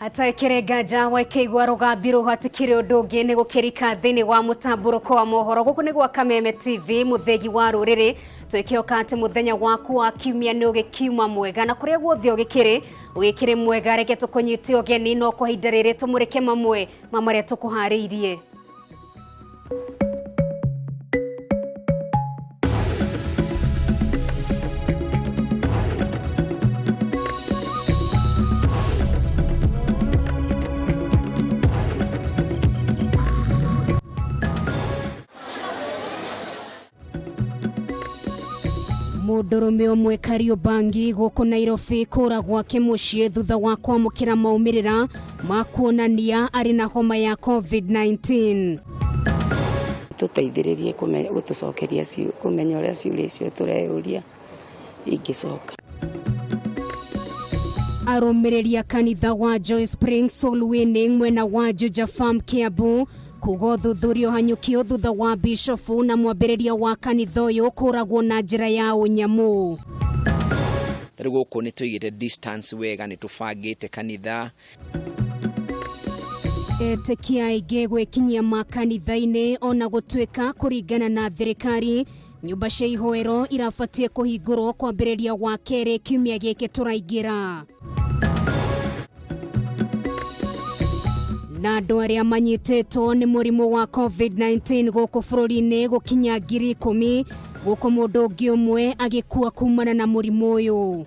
Hatakĩrĩ nganja waikĩigua rũgambi rũu hatikĩrĩ ũndũ ũngĩ nĩ gũkĩrika thĩinĩ wa mũtambũrũko wa mohoro. Gũkũ nĩ gwa Kameme TV, mũthĩgi wa rũrĩrĩ. Twĩkĩhoka atĩ mũthenya waku wa kiumia nĩ ũgĩkiuma mwega na kũrĩa guothe ũgĩkĩrĩ ũgĩkĩrĩ mwega. Reke tũkũnyite ũgeni no kwa ihinda rĩrĩ tũmũrĩke mamwe ma marĩa tũkũharĩirie. Mũndũrũme ũmwe Kariobangi gũkũ Nairobi kũra gwake mũciĩ thutha wa kwamũkĩra maumĩrĩra ma kuonania arĩ na homa ya COVID-19. Tũteithĩrĩrie gũtũcokeria kũmenya ũrĩa ciũria icio tũreyũria ingĩcoka. Arũmĩrĩri a kanitha wa Joy Spring Soul Winning mwena wa Juja Farm Kiambu kuga ũthuthuria ũhanyũkio thutha wa bishofu na mwambĩrĩria wa kanitha ũyũ kũragwo na njĩra ya ũnyamũ. Rĩu gũkũ nĩ tũigĩte distance wega, nĩ tũbangĩte kanitha. Etĩkia aingĩ gwĩkinyia makanitha-inĩ ona gũtuĩka kũringana na thirikari nyũmba cia ihoero irabatiĩ kũhingũrwo kwambĩrĩria wa kerĩ kiumia gĩkĩ tũraingĩra. Na andũ arĩa manyitĩtwo nĩ mũrimũ wa COVID-19 gũkũ bũrũri-inĩ gũkinya 10,000 gũkũ mũndũ ũngĩ ũmwe agĩkua kumana na mũrimũ ũyũ.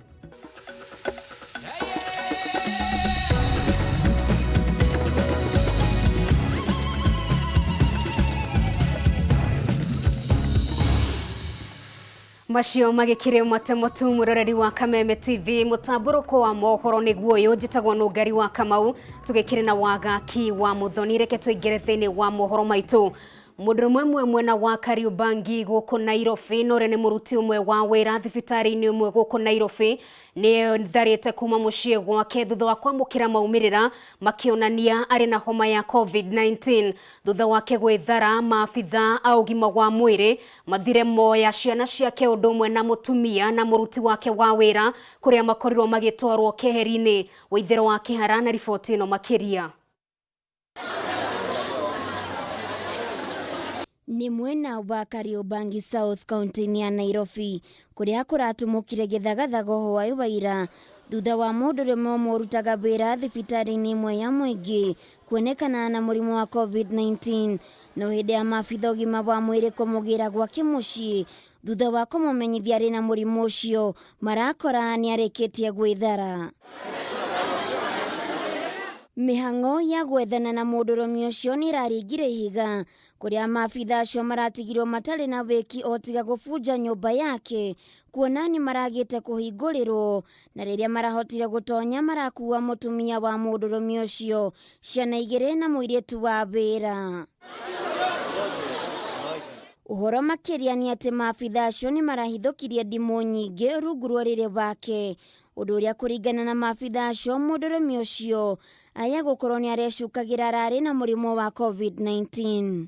Macio magĩkĩrĩ matemo tu mũroreri wa Kameme TV mũtambũrũko wa mohoro nĩguo ũyũ. Njĩtagwo Nũngari wa Kamau, tũgĩkĩrĩ na wagaki wa Mũthoni. Reke tũingĩre thĩinĩ wa mohoro maitũ. Mũndũrũme ũmwe mwena wa Kariobangi gũkũ Nairobi na ũrĩa nĩ mũruti ũmwe wa wĩra thibitarĩ-inĩ ũmwe gũkũ Nairobi nĩ tharĩte kuma mũciĩ gwake thutha wa kwamũkĩra maumĩrĩra makĩonania arĩ na homa ya COVID-19. Thutha wake gwĩthara, maabitha a ũgima wa mwĩrĩ mathire moya ciana ciake ũndũ ũmwe na mũtumia na mũruti wake wa wĩra kũrĩa makorirwo magĩtwarwo keheri-inĩ. Waithero wa Kĩhara na riboti ĩno makĩria. Nĩ mwena wa Kariobangi South kaunti-inĩ ya Nairobi kũrĩa kũratumũkire gĩthagathago hwaĩ wa ira thutha wa mũndũrũme ũmwe ũrutaga wĩra thibitarĩ-inĩ ĩmwe ya mũingĩ kuonekana na mũrimũ wa COVID-19. No hĩndĩ ya maabitha ũgima wa mwĩrĩ kũmũgĩra gwake mũciĩ thutha wa kũmũmenyithia arĩ na mũrimũ ũcio, marakora nĩ arĩkĩtie gwĩthara. Mĩhang'o ya gwethana na mũndũrũme ũcio nĩ ĩraringire ihiga kũrĩa maabitha acio maratigirwo matarĩ na wĩki o tiga gũbunja nyũmba yake kuona nĩ maragĩte kũhingũrĩrwo, na rĩrĩa marahotire gũtonya marakua mũtumia wa mũndũrũme ũcio, ciana igĩrĩ na mũirĩtu wa wĩra. Ũhoro makĩria nĩ atĩ maabitha acio nĩ marahithũkirie ndimũ nyingĩ rungu rwa ũrĩrĩ wake, ũndũ ũrĩa kũringana na maabitha acio mũndũrũme ũcio aya gũkorwo nĩ arecukagĩra ararĩ na mũrimũ wa COVID-19.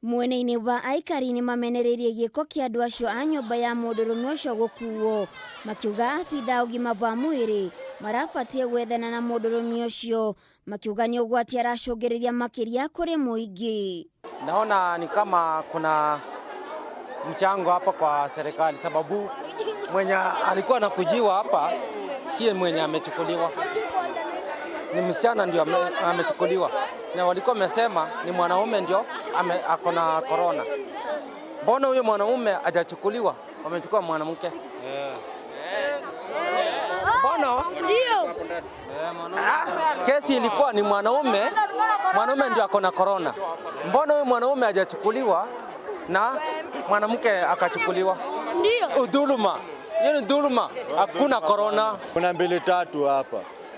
Mwena-inĩ wa aikari nĩ mamenereirie gĩko kĩa andũ acio a nyũmba ya mũndũrũme ũcio gũkuo, makiuga abitha ũgima wa mwĩrĩ marabatiĩ gwethana na mũndũrũme ũcio, makiuga nĩ ũgwati aracũngĩrĩria makĩria kũrĩ mũingĩ. Naona ni kama kuna mchango hapa kwa serikali, sababu mwenye alikuwa anakujiwa hapa si mwenye amechukuliwa, ni msichana ndio amechukuliwa, na walikuwa wamesema ni mwanaume ndio ako na corona. Mbona huyo mwanaume hajachukuliwa? Wamechukua mwanamke. Mbona? Kesi ilikuwa ni mwanaume, mwanaume ndio ako na corona. Mbona huyo mwanaume hajachukuliwa na mwanamke akachukuliwa? Ndio. Udhuluma. Hiyo ni dhuluma. Hakuna corona. Kuna mbili tatu hapa.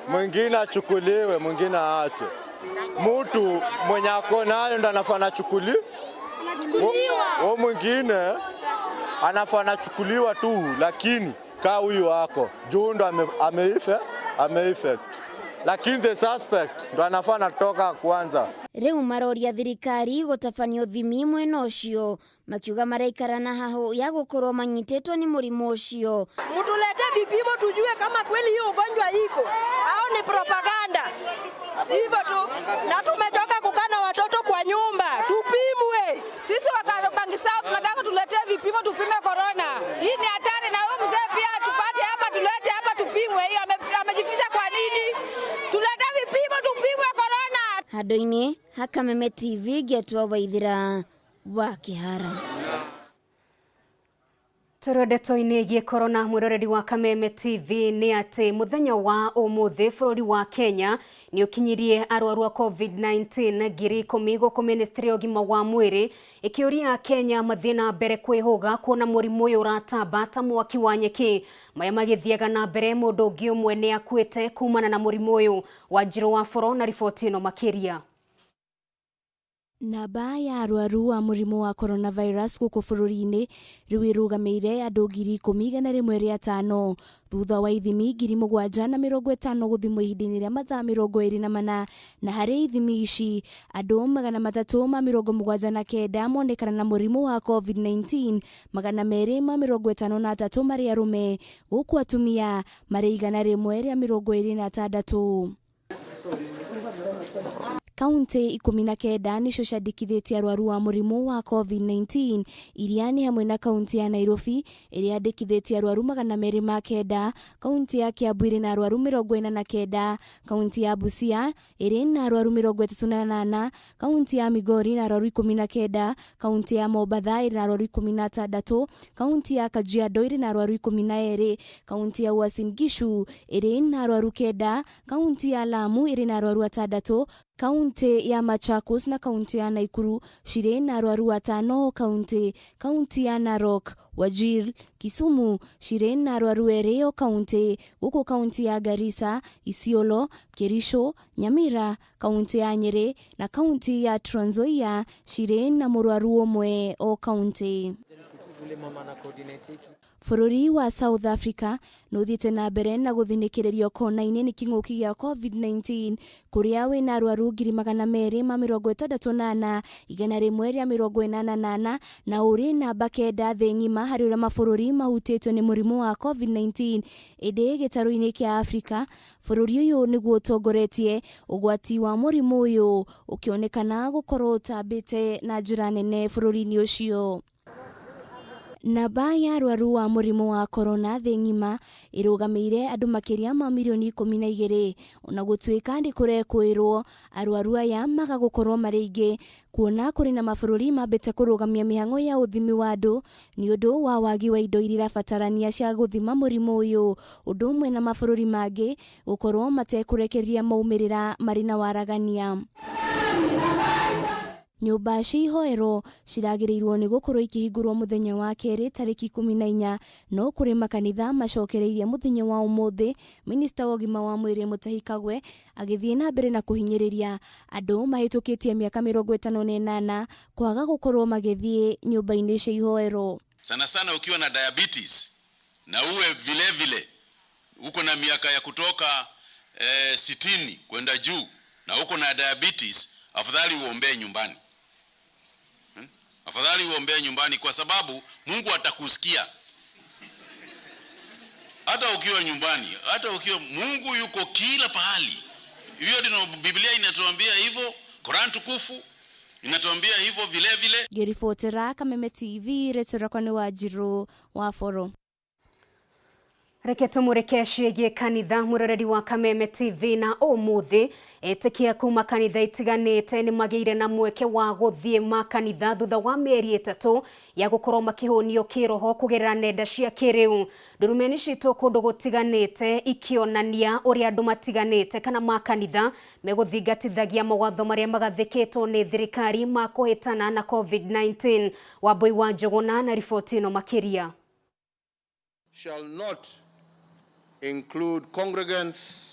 Mwingine achukuliwe, mwingine aache. Mtu mwenye ako nayo ndo anafaa anachukuliwa. Huyo mwingine anafaa anachukuliwa tu, lakini kaa huyu wako juu ndo ameeffect. Lakini the suspect ndo anafaa natoka kwanza. Riu maroria thirikari gũtabania ũthimi mwena ũcio makiuga maraikara na hahũ ya gũkorwo manyitĩtwo nĩ mũrimũ ũcio. Mtulete vipimo tujue kama kweli hiyo ugonjwa iko au ni propaganda. Hivyo tu, na tumechoka kukaa na watoto kwa nyumba, tupimwe. Sisi wa Kariobangi South tunataka tuletee vipimo tupime corona. Hii ni hatari, na huyo mzee pia tupate hapa, tulete hapa tupimwe. Hiyo amejificha kwa nini? Tulete vipimo tupimwe corona. Handũ-inĩ ha Kameme TV ngĩatua Waithĩra wa Kĩhara. Tũrĩ ndeto-inĩ ĩgiĩ korona mwĩroreri wa Kameme TV nĩ atĩ mũthenya wa ũmũthĩ bũrũri wa Kenya nĩ ũkinyirie arwaru a COVID-19 10,000 gũkũ ministry ya ũgima wa mwĩrĩ ĩkĩũria Kenya mathiĩ na mbere kwĩhũga kuona mũrimũ ũyũ ũratamba ta mwaki wa nyeki. Maya magĩthiaga na mbere mũndũ ũngĩ ũmwe nĩ akuĩte kumana na mũrimũ ũyũ. Wanjirũ wa Boro na riboti ĩno makĩria. Namba ya arwaru a mũrimũ wa coronavirus gũkũ bũrũri-inĩ rĩu ĩrũgamĩire andũ 10,105 thutha wa ithimi 7,050 gũthimwo ihinda-inĩ rĩa mathaa 24 na harĩ ithimi ici andũ 379 monekana na mũrimũ wa COVID-19, 253 marĩ arũme gũkũ atumia marĩ 126. Kaunti 19 nicio ciandĩkithĩtie arwaru a mũrimũ wa COVID-19 iria nĩ hamwe na kaunti ya Nairobi ĩrĩa yandĩkithĩtie arwaru 209, kaunti ya Kiambu ĩrĩ na arwaru 49, kaunti ya Busia ĩrĩ na arwaru 38, kaunti ya Migori na arwaru 19, kaunti ya Mombatha ĩrĩ na arwaru 16, kaunti ya Kajiado ĩrĩ na arwaru 12, kaunti ya Uasin Gishu ĩrĩ na arwaru 9, kaunti ya Lamu ĩrĩ na arwaru 6, kaunti ya Machakos na kaunti ya Nakuru cirĩ na arwaru 5 kaunti ya Narok, Wajir, Kisumu cirĩ na arwaru 2 o kaunti gũkũ kaunti ya Garissa, Isiolo, Kericho, Nyamira, kaunti ya Nyeri na kaunti ya Trans Nzoia cirĩ na mũrwaru ũmwe o kaunti. Bũrũri wa South Africa nũthiĩte na mbere na gũthinĩkĩrĩrio kona-inĩ nĩ kĩng'ũki gĩa COVID-19 kũrĩa wĩna arwaru 264,184 na ũrĩ namba 9 thĩ ng'ima harĩ ũrĩa mabũrũri mahutĩtio nĩ mũrimũ wa COVID-19. Ĩndĩ gĩtarũ-inĩ kĩa Afrika bũrũri ũyũ nĩguo ũtongoretie ũgwati wa mũrimũ ũyũ ũkĩonekana gũkorwo ũtambĩte na njĩra nene bũrũri-inĩ ũcio. Namba ya arwaru wa mũrimũ wa corona thĩ ng'ima ĩrũgamĩire andũ makĩria ma mirioni 12 ona gũtuĩka nĩ kũrekũĩrwo arwaru aya maga gũkorwo marĩ aingĩ kuona kũrĩ na mabũrũri mambĩte kũrũgamia mĩhang'o ya ũthimi wa andũ nĩ ũndũ wa wagi wa indo iria irabatarania cia gũthima mũrimũ ũyũ, ũndũ ũmwe na mabũrũri mangĩ gũkorwo matekũrekereria maumĩrĩra marĩ na waragania. Nyũmba cia ihoero ciragĩrĩirwo nĩ gũkorwo ikĩhingũrwo mũthenya wa kerĩ tarĩki 14 no kũrĩ makanitha macokereirie mũthenya wa ũmũthĩ. Minista wa ũgima wa mwĩrĩ Mutahi Kagwe agĩthiĩ na mbere na kũhinyĩrĩria andũ mahĩtũkĩtie mĩaka 58 kwaga gũkorwo magĩthiĩ nyũmba-inĩ cia ihoero. Sana sana ukiwa na diabetes na uwe vile vile uko na miaka ya kutoka 60 kwenda juu na uko na diabetes, afadhali uombee nyumbani. Afadhali uombee nyumbani kwa sababu Mungu atakusikia. Hata ukiwa nyumbani, hata ukiwa, Mungu yuko kila pahali. Hiyo ndio Biblia inatuambia hivyo, Quran tukufu inatuambia hivyo vile vile. Ngĩribotera Kameme TV rĩtwa rĩakwa nĩ Wanjirũ wa Boro. Reke tumureke ciĩgiĩ kanitha mwĩroreri wa Kameme TV na ũmũthĩ etĩkia kuma kanitha itiganĩte nĩ magĩire na mweke wa gũthiĩ makanitha thutha wa mĩeri 3 ya gũkorwo makĩhũnio kĩroho kũgerera nenda cia kĩrĩu. Ndurumeni citũ kũndũ gũtiganĩte ikĩonania ũrĩa andũ matiganĩte kana makanitha megũthingatithagia mawatho marĩa magathĩkĩtwo nĩ thirikari ma kũhĩtana na COVID-19. Wambui wa Njũgũna na riboti ĩno makĩria. Shall not include congregants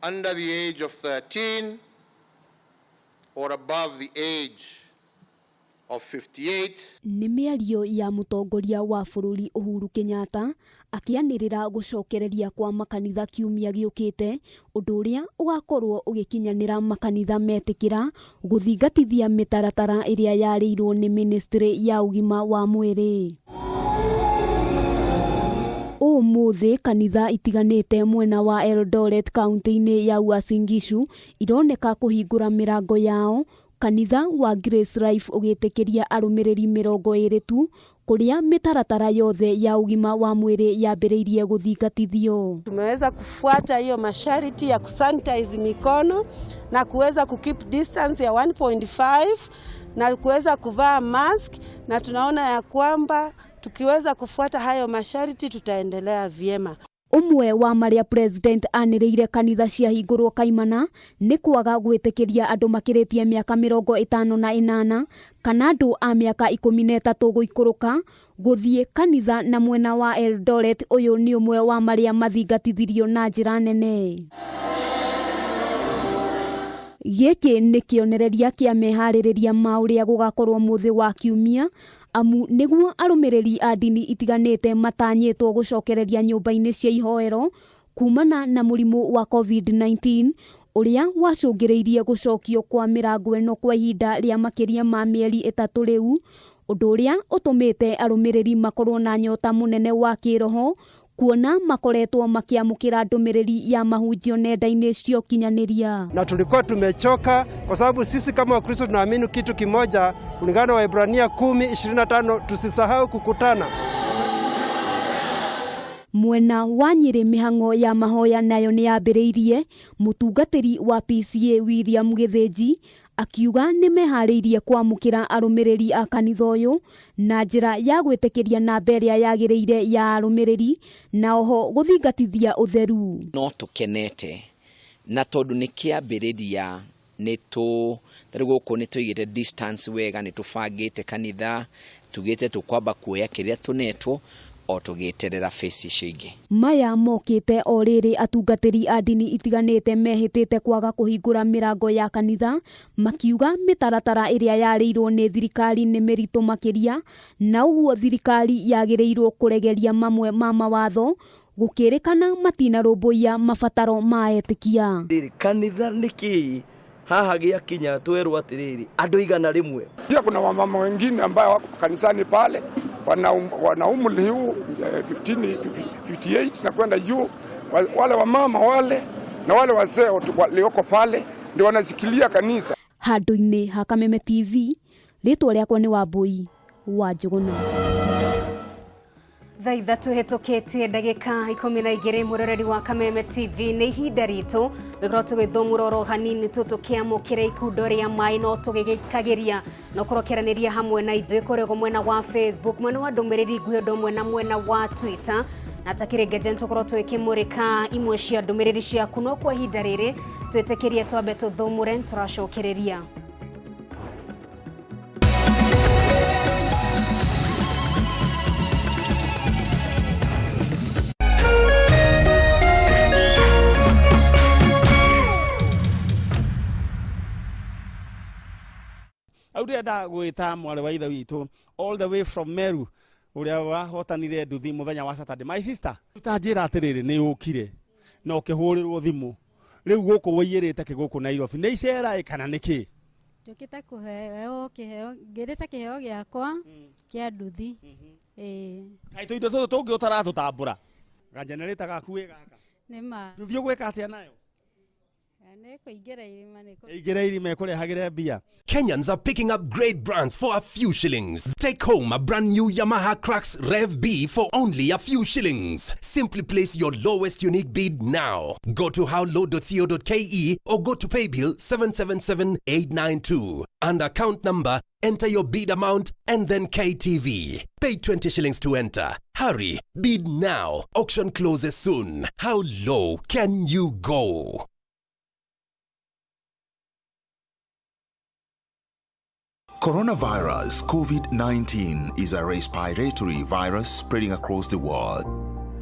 under the age of 13 or above the age of 58. Nĩ mĩario ya mũtongoria wa bũrũri Uhuru Kenyatta akĩanĩrĩra gũcokereria kwa makanitha kiumia gĩũkĩte, ũndũ ũrĩa ũgakorwo ũgĩkinyanĩra makanitha metĩkĩra gũthingatithia mĩtaratara ĩrĩa yarĩirwo nĩ ministry ya ũgima wa mwĩrĩ. Ũmũthĩ kanitha itiganĩte mwena wa Eldoret kaunti-inĩ ya Uasin Gishu ironeka kũhingũra mĩrango yao, kanitha wa Grace Life ũgĩtĩkĩria arũmĩrĩri 20 tu, kũrĩa mĩtaratara yothe ya ũgima wa mwĩrĩ yambĩrĩirie gũthingatithio. Tumeweza kufuata hiyo masharti ya kusanitize mikono na kuweza kukeep distance ya 1.5 na kuweza kuvaa mask, na tunaona ya kwamba tukiweza kufuata hayo masharti tutaendelea vyema. Ũmwe wa marĩa president anĩrĩire kanitha ciahingũrwo kaimana nĩ kwaga gwĩtĩkĩria andũ makĩrĩtie mĩaka 58 kana andũ a mĩaka 13 gũikũrũka gũthiĩ kanitha, na mwena wa Eldoret ũyũ nĩ ũmwe wa marĩa mathingatithirio na njĩra nene. Gĩkĩ nĩ kĩonereria kĩa meharĩrĩria ma ũrĩa gũgakorwo mũthĩ wa kiumia, amu nĩguo arũmĩrĩri a ndini itiganĩte matanyĩtwo gũcokereria nyũmba-inĩ cia ihoero kumana na mũrimũ wa COVID-19 ũrĩa wacũngĩrĩirie gũcokio kwa mĩrango ĩno kwa ihinda rĩa makĩria ma mĩeri 3 rĩu, ũndũ ũrĩa ũtũmĩte arũmĩrĩri makorwo na nyota mũnene wa kĩroho kuona makoretwo makiamũkĩra ndũmĩrĩri ya mahunjio nenda-inĩ cia ũkinyanĩria. Na tulikuwa tumechoka kwa sababu sisi kama Wakristo tunaamini kitu kimoja, kulingana na Waebrania 10:25, tusisahau kukutana. Mwena wa Nyĩrĩ mĩhang'o ya mahoya nayo nĩ yambĩrĩirie, mũtungatĩri wa PCA William Gĩthĩnji akiuga nĩ meharĩirie kwamũkĩra arũmĩrĩri a kanitha ũyũ na njĩra ya gwĩtĩkĩria namba ĩrĩa yagĩrĩire ya arũmĩrĩri na oho gũthingatithia ũtheru. No tũkenete na tondũ nĩ kĩambĩrĩria nĩ tũ tarĩu gũkũ nĩ tũigĩte distance wega, nĩ tũbangĩte kanitha tugĩte tũkwamba kuoya kĩrĩa tũnetwo o tũgĩeterera phase icio ingĩ. Maya mokĩte o rĩrĩ atungatĩri a ndini itiganĩte mehĩtĩte kwaga kũhingũra mĩrango ya kanitha makiuga mĩtaratara ĩrĩa yarĩirwo nĩ thirikari nĩ mĩritũ makĩria, na ũguo thirikari yagĩrĩirwo kũregeria mamwe ma mawatho gũkĩrĩkana matinarũmbũiya mabataro ma etĩkia. Kanitha nĩ kĩĩ haha gĩakinya twerwo atĩrĩrĩ andũ 100. Pia kuna wamama wengine ambao wako kanisani pale wana umri huu 15, 58 na kwenda juu, wale wamama wale na wale wazee walioko pale ndio wanashikilia kanisa. Handũ-inĩ ha Kameme TV, rĩtwa rĩakwa nĩ Wambui wa Njũgũna. Thaa 3 hĩtũkĩtie ndagĩka 12 mũroreri wa Kameme TV nĩ ihinda ritũ wĩkorwo tũgĩthomũra oro hanini tu tũkĩamũkĩra ikundo rĩa maĩ no tũgĩgĩkagĩria no korwo kĩaranĩria hamwe na ithuĩ kũrĩa mwena wa Facebook, mwena wa ndũmĩrĩri nguhĩ ũndũ ũmwe na mwena wa Twitter, na takĩrĩ ngeje tũkorwo tũgĩkĩmũrĩka imwe cia ndũmĩrĩri ciaku, no kwa ihinda rĩrĩ twĩtĩkĩrie twambe tũthũmũre tũracokereria. Au ndĩrenda gwĩta mwarĩ wa ithe witũ all the way from Meru ũrĩa wahotanire nduthi mũthenya wa Saturday. My sister, ta njĩra atĩrĩrĩ, nĩ ũkire na ũkĩhũrĩrwo thimũ rĩu gũkũ wũiyĩrĩte kĩ gũkũ Nairobi, nĩ icera ĩ kana nĩ kĩ? Njũkĩte kũheo kĩheo, ngĩrĩte kĩheo gĩakwa kĩa nduthi. Ĩĩ. Kaĩ tũindo tũtũ tũngĩ ũtaratũtambũra? Ganjenerĩta gaku wĩ gaka. Nĩ ma. Nduthi ũgwĩka atĩa nayo? Kenyans are picking up great brands for a few shillings. Take home a brand new Yamaha Crux Rev B for only a few shillings. Simply place your lowest unique bid now. Go to howlow.co.ke or go to paybill 777892. And account number, enter your bid amount and then KTV. Pay 20 shillings to enter. Hurry, bid now. Auction closes soon. How low can you go? Coronavirus COVID-19 is a respiratory virus spreading across the world.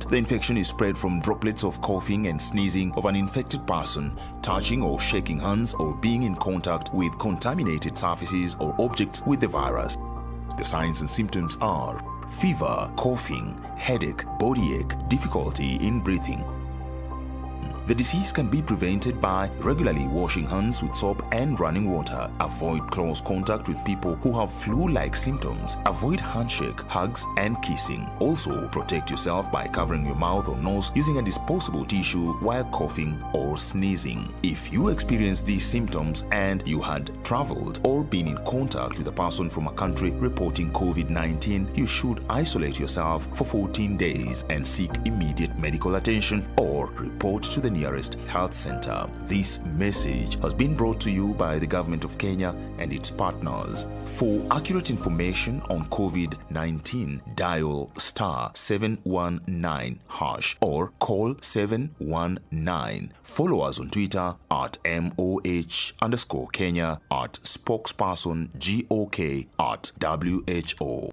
The infection is spread from droplets of coughing and sneezing of an infected person, touching or shaking hands, or being in contact with contaminated surfaces or objects with the virus. The signs and symptoms are fever, coughing, headache, body ache, difficulty in breathing. The disease can be prevented by regularly washing hands with soap and running water. Avoid close contact with people who have flu like symptoms. Avoid handshake, hugs, and kissing. Also, protect yourself by covering your mouth or nose using a disposable tissue while coughing or sneezing. If you experience these symptoms and you had traveled or been in contact with a person from a country reporting COVID 19, you should isolate yourself for 14 days and seek immediate medical attention or report to the nearest health center. This message has been brought to you by the Government of Kenya and its partners. For accurate information on COVID 19, dial star 719 hash or call 719. Follow us on Twitter at MOH underscore Kenya, at spokesperson GOK, at WHO.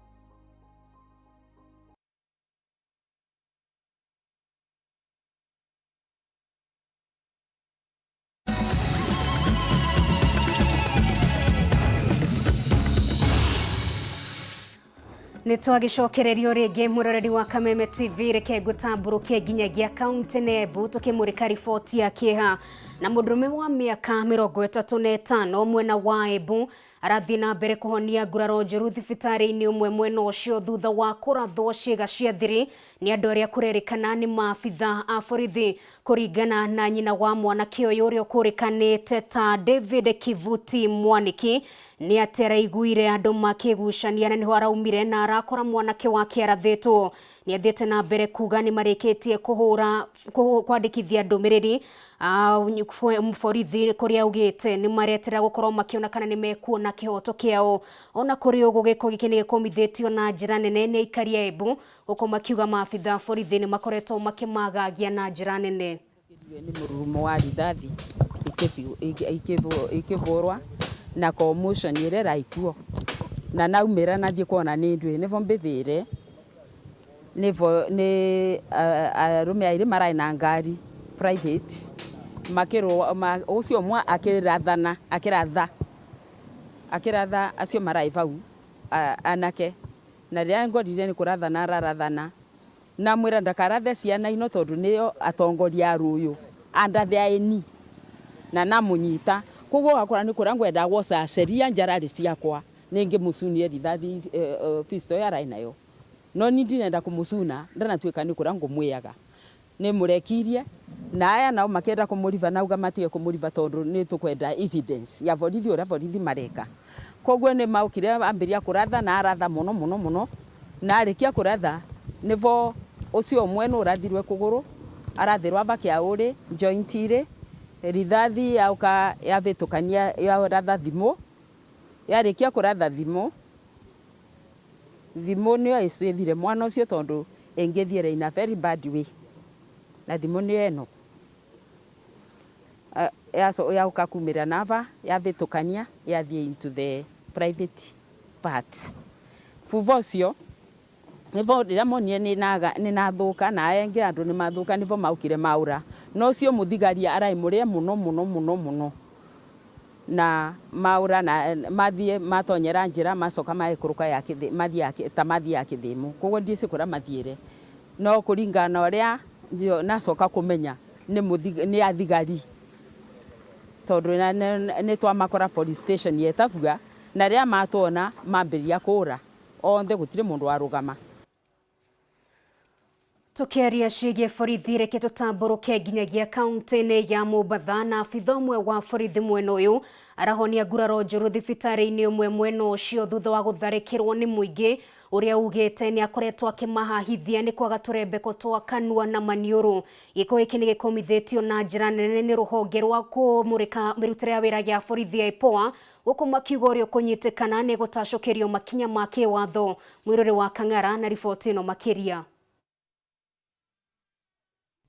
Nä twagäcokererio rĩngĩ mũroreri wa Kameme TV, reke ngũtambũrũkie nginyagia kaunti na Embu tũkĩmũrĩka riboti ya kĩeha. Na mũndũrũme wa mĩaka 35 mwena wa Embu arathiĩ na mbere kũhonia nguraro njũru thibitarĩ-inĩ ũmwe mwena ũcio thutha wa kũrathwo ciĩga cia thiri nĩ andũ arĩa kũrerĩkana nĩ maabitha a borithi. Kũringana na nyina wa mwanake ũyũ ũrĩa ũkũrĩkanĩte ta David Kivuti Mwaniki, nĩ atĩ araiguire andũ makĩgucania na nĩho araumire na arakora mwanake wake arathĩtwo. Nĩ athiĩte na mbere kuga nĩ marĩkĩtie kũhũra kwandĩkithia ndũmĩrĩri borithi kũrĩa augĩte nĩ maretera gũkorwo makĩona kana nĩ mekuona kĩhoto kĩao. Ona kũrĩ ũguo, gĩko gĩkĩ nĩ gĩkũmithĩtio na njĩra nene nĩ aikari a Embu, gũkũ makiuga maabitha a borithi nĩ makoretwo makĩmagagia na njĩra nene. Nĩ mũrurumo wa rithathi ikĩvũrwa na commotion ĩrĩa ĩraikuo na naumĩra nathiĩ kuona nĩ ndwĩ nĩvo mbĩthĩre nĩvo nĩ arũme airĩ maraĩ na ngari private makĩrwo ũcio ũmwe akĩrathana akĩratha akĩratha acio maraĩ vau anake, na rĩrĩa ngorire nĩ kũrathana ararathana, namwĩra ndakarathe ciana ino tondũ nĩo atongoria a rũyũ andathe aeni na namũnyita. Koguo wakora nĩ kũrĩa ngwenda gũcaceria njararĩ ciakwa nĩngĩmũcunie rithathi pistol ĩyo araĩ nayo, no ni ndinenda kũmũcuna ndanatuĩka nĩ kũrĩa ngũmwĩaga nĩ mũrekirie. Na aya nao makĩenda kũmũriba, nauga matige kũmũriba tondũ nĩ tũkwenda evidence ya borithi ũrĩa borithi mareka. Koguo nĩ maokire ambĩrĩria kũratha na aratha mũno mũno mũno, na arĩkia kũratha nĩvo ũcio ũmwe nĩ ũrathirwe kũgũrũ, arathĩrwo aba kĩaũrĩ joint irĩ rithathi yauka yavĩtũkania yaratha thimũ, yarĩkia kũratha thimũ, thimũ nĩyo ĩcĩthire mwana ũcio tondũ ĩngĩthiĩre in a very bad way, na thimũ nĩyo ĩno yauka kumĩra nava yavĩtũkania yathiĩ into the private part. Fuva ũcio nĩvo rĩrĩa monire nĩ nathũka na aya angĩ andũ nĩ mathũka, nĩvo maukire maũra. No ũcio mũthigari araĩ mũrĩe mũno mũno mũno mũno na maũra na mathiĩ matonyera njĩra macoka maikũrũka ya mathiĩ ta mathiĩ ya kĩthĩmũ. Koguo ndiĩci kũrĩa mathiĩre, no kũringana na ũrĩa nacoka kũmenya nĩ athigari tondũ nĩ twamakora police station yetabua, na rĩrĩa matwona mambĩrĩria kũra othe, gũtirĩ mũndũ warũgama. Tukiaria ciĩgiĩ borithi, reke tũtambũrũke nginyagia kaunti-inĩ ya Mombatha na abitha ũmwe wa borithi mwena ũyũ arahonia nguraro njũru thibitarĩ-inĩ ũmwe mwena ũcio thutha wa gũtharĩkĩrwo nĩ mũingĩ ũrĩa ugĩte nĩ akoretwo akĩmahahithia nĩ kwaga tũrembeko twa kanua na maniũrũ. Gĩko gĩkĩ nĩ gĩkũmithĩtio na njĩra nene nĩ rũhonge rwa kũmũrĩka mĩrutĩre ya wĩra ya borithi ya IPOA, gũkũ makiuga ũrĩa ũkũnyitĩkana nĩ gũtacũkĩrio makinya ma kĩwatho. Mwĩrore wa Kang'ara na riboti ĩno makĩria.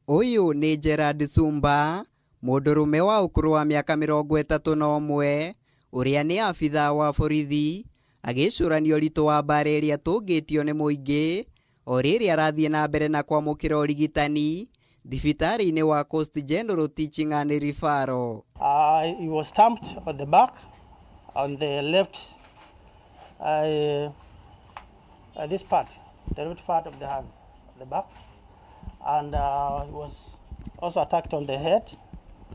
Ũyũ nĩ Gerard Sumba, mũndũrũme wa ũkũrũ wa mĩaka 31, ũrĩa nĩ abitha wa borithi, agĩcũrania ũritũ wa mbara ĩrĩa tũngĩtio nĩ mũingĩ o rĩrĩa arathiĩ na mbere na kwamũkĩra ũrigitani thibitarĩ-inĩ wa Coast General Teaching and Referral. He was stamped on the back, on the left this part, the left part of the hand, the back, and he was also attacked on the head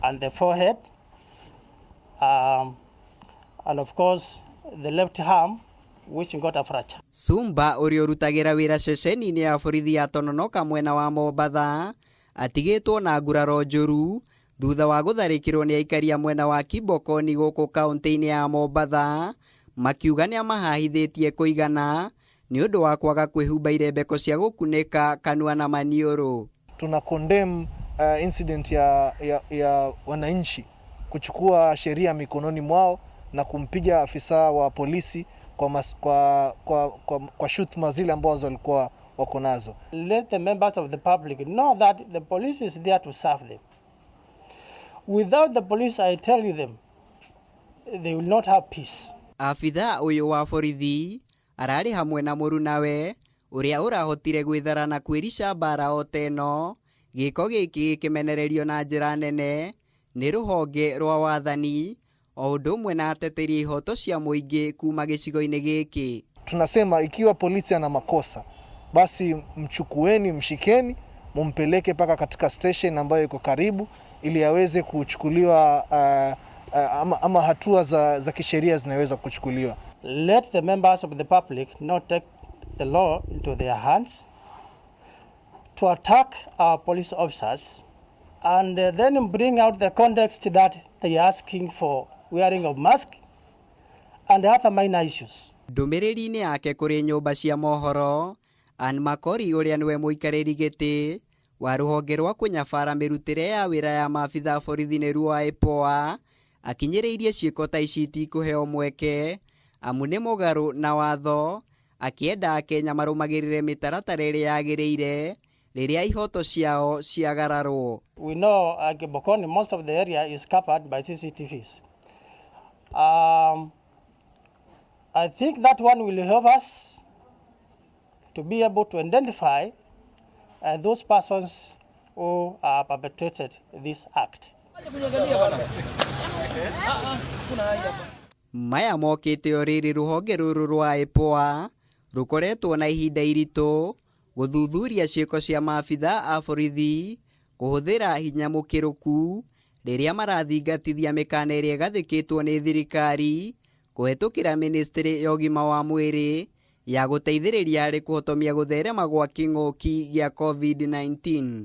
and the forehead, and of course the left arm, which got a fracture. Sumba ũrĩa ũrutagĩra wĩra ceceni-inĩ ya borithi ya Tononoka mwena wa Mombatha atigĩtwo na nguraro njũru thutha wa gũtharĩkĩrwo nĩ aikari a mwena wa Kibokoni gũkũ kaũntĩ-inĩ ya Mombatha makiuga nĩ amahahithĩtie kũigana nĩ ũndũ wa kwaga kwĩhumba irembeko cia gũkunĩka kanua na maniũrũ. Tuna condemn incident ya wananchi kuchukua sheria mikononi mwao na kumpiga afisa wa polisi kwa shutuma zile ambazo walikuwa wako nazo. Let the members of the public know that the police is there to serve them. Without the police, I tell you them, they will not have peace. Abithaa ũyũ wa borithi ararĩ hamwe na mũrunawe ũrĩa ũrahotire gwĩthara na kwĩrica mbara o teno gĩko gĩkĩ gĩkĩmenererio na njĩra nene nĩ rũhonge rwa wathani o ũndũ ũmwe na ateteri ihoto cia mũingĩ kuma gĩcigo-inĩ gĩkĩ. Tunasema ikiwa polisi ana makosa basi mchukueni, mshikeni, mumpeleke mpaka katika station ambayo iko karibu ili aweze kuchukuliwa ama hatua za kisheria zinaweza kuchukuliwa. Let the members of the public not take the law into their hands to attack our police officers and then bring out the context that they are asking for wearing of mask and other minor issues. Ndũmĩrĩri-inĩ yake kũrĩ nyũmba cia mohoro, Ann Makori ũrĩa nĩwe mũikarĩri gĩtĩ wa rũhonge rwa kũnyabara mĩrutĩre ya wĩra ya maabitha borithi nĩruo IPOA akinyĩrĩirie ciĩko ta ici itikũheo mweke amu nĩ mũgarũ na watho akĩenda Akenya marũmagĩrĩre mĩtaratara ĩrĩa yagĩrĩire rĩrĩa ihoto ciao ciagararwo. We know Kibokoni, most of the area is covered by CCTVs. I think that one will help us to be able to identify those persons who perpetrated this act. Maya mokĩte o rĩrĩ rũhonge rũrũ rwa IPOA rũkoretwo na ihinda iritũ gũthuthuria ciĩko cia maabitha a borithi kũhũthĩra hinya mũkĩrũku rĩrĩa marathingatithia mĩkana ĩrĩa ĩgathĩkĩtwo nĩ thirikari kũhetũkĩra ministry ya ũgima wa mwĩrĩ ya gũteithĩrĩria harĩ kũhotomia gũtherema gwa kĩng'ũki gĩa COVID-19.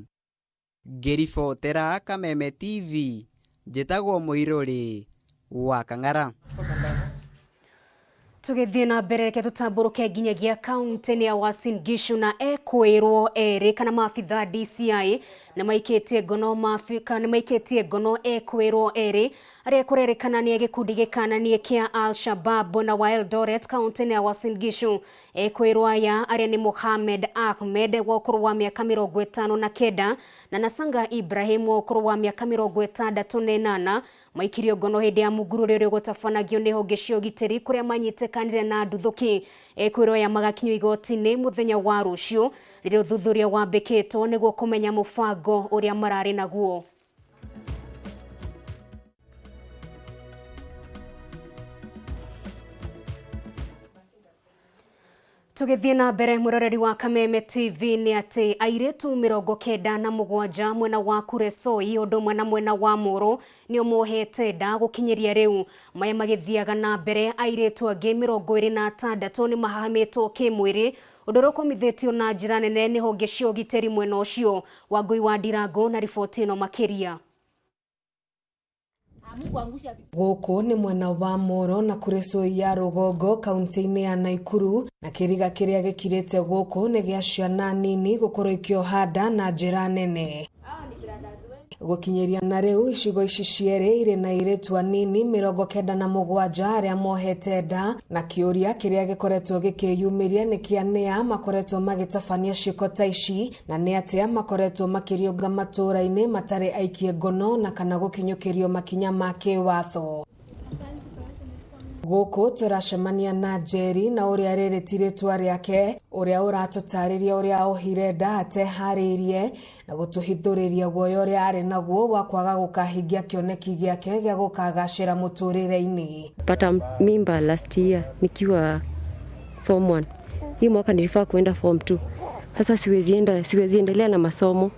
Ngĩribotera Kameme TV, njĩtagwo Mũirũrĩ wa Kang'ara. Tũgĩthiĩ na mbere reke tũtambũrũke nginyagia kaunti-inĩ ya Uasin Gishu na ekwĩrwo erĩ kana maabitha DCI nĩ maikĩtie ngono nĩ ngono ekwĩrwo erĩ arĩa kũrerĩkana nĩ gĩkundi gĩkananie kĩa Al-Shabaab na wa Eldoret kaunti-inĩ ya Uasin Gishu. Ekwĩrwo aya arĩa nĩ Mohamed Ahmed wa ũkũrũ wa mĩaka 59 na Nasanga Ibrahim wa ũkũrũ wa mĩaka 68 maikirio ngono hĩndĩ ya mũngurũrio ũrĩa ũgũtabanagio nĩ honge cia ũgitĩri kũrĩa manyitĩkanire na nduthũki. Ekwĩrwo aya magakinyio igoti-inĩ mũthenya wa rũciũ rĩrĩa ũthuthuria wambĩkĩtwo nĩguo kũmenya mũbango ũrĩa mararĩ naguo. Tũgĩthiĩ na mbere mwĩroreri wa Kameme TV nĩ atĩ airĩtu 97 mwena wa Kuresoi ũndũ ũmwe na mwena wa Moro nĩo mohete nda gũkinyĩria rĩu. Maya magĩthiaga na mbere airĩtu angĩ 26 nĩ mahahamĩtwo kĩmwĩrĩ ũndũ ũrĩa ũkũmithĩtio na njĩra nene nĩ honge cia ũgitĩri mwena ũcio. Wangũi wa Ndirango na riboti ĩno makĩria. Gũkũ nĩ mwena wa Moro na Kuresoi ya rũgongo kaunti-inĩ ya Naikuru na kĩriga kĩrĩa gĩkirĩte gũkũ nĩ gĩa ciana nini gũkorwo ikĩoha nda na njĩra nene. Gũkinyĩria na rĩu icigo ici cierĩ irĩ na airĩtu anini 97 arĩa mohete nda na kĩũria kĩrĩa gĩkoretwo gĩkĩyumĩria nĩ kĩa nĩa makoretwo magĩtabania ciĩko ta ici na nĩ atĩa makoretwo makĩriũnga matũũra-inĩ matarĩ aikie ngono na kana gũkinyũkĩrio makinya ma kĩwatho. Gũkũ tũracemania na Njeri na ũrĩa rĩrĩ ti rĩtwa rĩake ũrĩa ũratũtarĩria ũrĩa ohire nda ateharĩirie na gũtũhithũrĩria guoya ũrĩa arĩ naguo wa kwaga gũkahingia kĩoneki gĩake gĩa gũkagacĩra mũtũrĩre-inĩ. Pata mimba last year nikiwa form 1. Hii mwaka nilifaa kuenda form 2. Sasa siwezi enda, siwezi endelea na masomo.